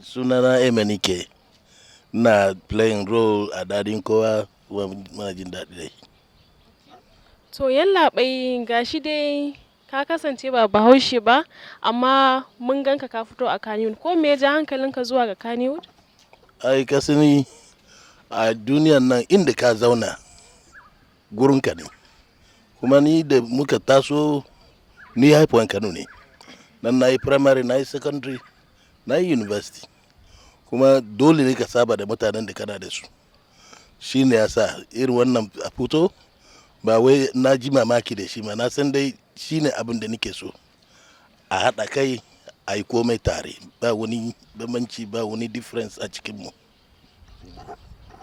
Sunana Emenike, na playing role a Daɗin Kowa, kuma muna jin daɗi dai. To yallaɓai, gashi dai ka kasance ba Bahaushe ba, amma mun ganka ka fito a Kannywood. Ko me ya ja hankalinka zuwa ga Kannywood? Ai ka sani, a duniyan nan inda ka zauna gurinka ne. Kuma ni da muka taso, ni haifuwan Kano ne. Nan na yi primary, na yi secondary, na yi university. Kuma dole ne ka saba da mutanen da kana da su. Shi ne ya sa irin wannan a fito, ba wai na ji mamaki da shi ma, na san dai shi ne abin da nake so. A haɗa kai a yi komai tare, ba wani bambanci, ba wani difference a cikinmu.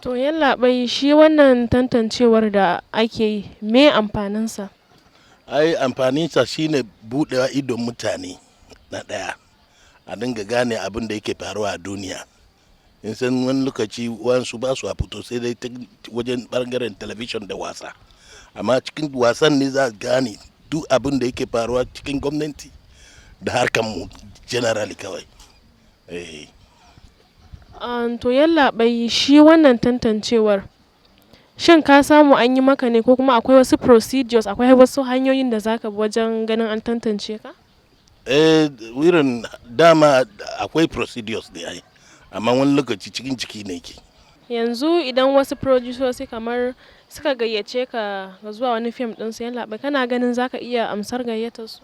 To yallaɓai, shi wannan tantancewar da ake yi, me amfaninsa? Ai amfaninsa shine buɗewa idon mutane na ɗaya, a dinga gane abin da yake faruwa a duniya. In san wani lokaci wayansu ba su a fito sai dai ta wajen ɓangaren talabijin da wasa. Amma cikin wasan ne za a gane duk abin da yake faruwa cikin gwamnati da harkar mu generally kawai. Eh. To yallaɓai, shi wannan tantancewar, shin ka samu an yi maka ne, ko kuma akwai wasu procedures, akwai wasu hanyoyin da zaka bi wajen ganin an tantance ka? Eh, irin dama akwai procedures da ai, amma wani lokaci cikin ciki ne ke. Yanzu idan wasu producers kamar suka gayyace ka zuwa wani fim ɗinsu, yallaɓai, kana ganin zaka iya amsar gayyatar su?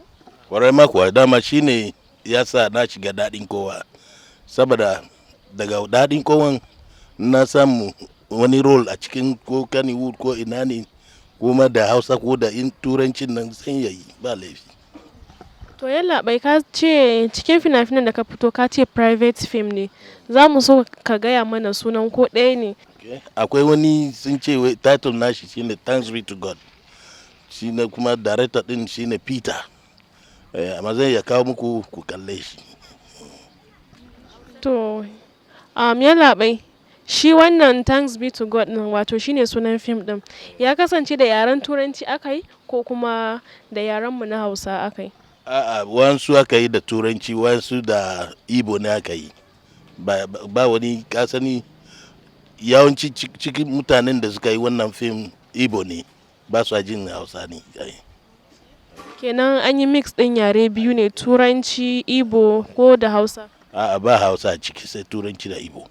Kwarai ma kuwa, dama shine ya sa na shiga Daɗin Kowa. Saboda daga Daɗin Kowan na samu wani role a cikin ko Kannywood ko ina ne, kuma da Hausa ko da in Turancin nan sai yayi, ba laifi. To yallaɓai, ka ce cikin fina-finan da ka fito, ka ce private film ne. Za mu so ka gaya mana sunan ko ɗaya ne. Akwai wani sun ce wai title nashi shine Thanks Be to God. Shine kuma director din shine Peter. Eh, amma zan iya kawo muku ku kalle shi. To, yallaɓai, shi wannan Thanks Be to God ɗin, wato shine sunan fim ɗin, ya kasance da yaren Turanci aka yi ko kuma da yaren mu na Hausa aka yi? A'a, wayansu aka yi da Turanci, wayansu da Igbo ne aka yi. Ba, ba wani ka sani, yawanci cikin mutanen da suka yi wannan fim Igbo ne, ba su jin Hausa ne. Ai. Kenan an yi mix ɗin yare biyu ne, Turanci, Igbo ko da Hausa? A'a, ba Hausa a ciki, sai Turanci da Igbo.